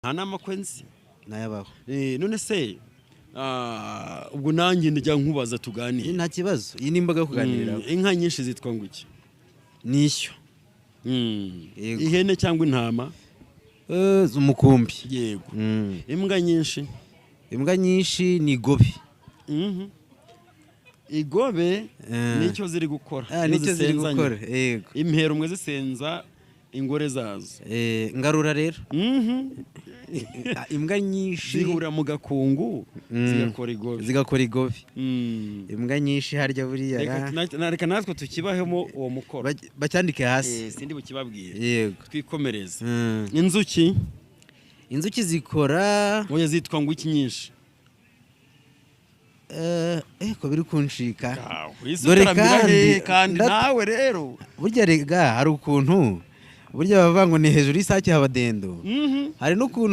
Nta n'amakwe nzi. Nayabaho. None se ubwo nanjye njya nkubaza tuganire. Nta kibazo, iyi ni imbaga yo kuganiriraho. Inka nyinshi zitwa ngo iki? N'ishyo. Yego. Ihene cyangwa intama? Z'umukumbi. Yego. Imbwa nyinshi? Imbwa nyinshi ni igobe. Igobe. Nicyo ziri gukora. Ah, Iyo nicyo ziri zisenzanye. gukora, yego. Impera umwe zisenza ingore zazo. Ngarura rero. Ah, imbwa nyinshi Zihura mu gakungu, zigakora igobe. Zigakora igobe. Imbwa nyinshi harya buriya Reka reka natwe tukibahemo uwo mukoro. Bacyandike hasi. Sindi bukibabwire. Yego. Twikomereze. Inzuki. Inzuki zikora Oya, zitwa ngo iki nyinshi? Ko biri kuncika. Dore Dore kandi kandi kandi nawe rero Burya rega hari ukuntu burya bavuga ngo ni hejuru y'isake haba dendo. Hari n'ukuntu